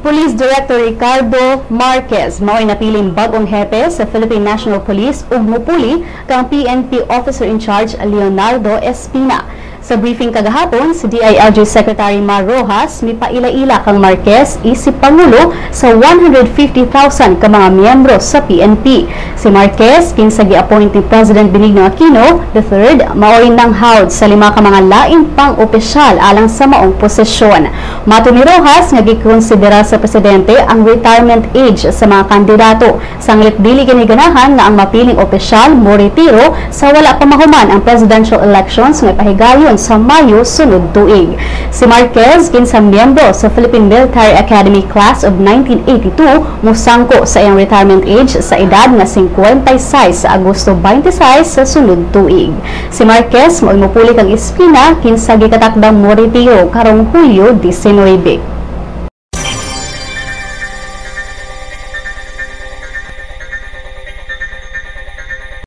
Police Director Ricardo Marquez mao'y napiling bag-ong hepe sa Philippine National Police ug mupuli kang PNP Officer in Charge Leonardo Espina. Sa briefing kagahapon, si DILG Secretary Mar Roxas mipaila-ila kang Marquez isip Pangulo sa 150,000 ka mga miyembro sa PNP. Si Marquez, kinsa gi-appoint ni President Benigno Aquino III, mao'y nanghawd sa lima ka mga lain pang opisyal alang sa maong posisyon. Mato ni Roxas nga gikonsidera sa presidente ang retirement age sa mga kandidato. Sanglit dili kini ganahan nga ang mapiling opisyal mo retiro sa wala pa mahuman ang presidential elections nga pahigayon sa Mayo sunod tuig. Si Marquez, kinsa miyembro sa Philippine Military Academy Class of 1982, musangko sa iyang retirement age sa edad nga 56 sa Agosto 26 sa sunod tuig. Si Marquez mo'y mupuli kang Espina, kinsa gikatakdang mo retiro karong Hulyo 19.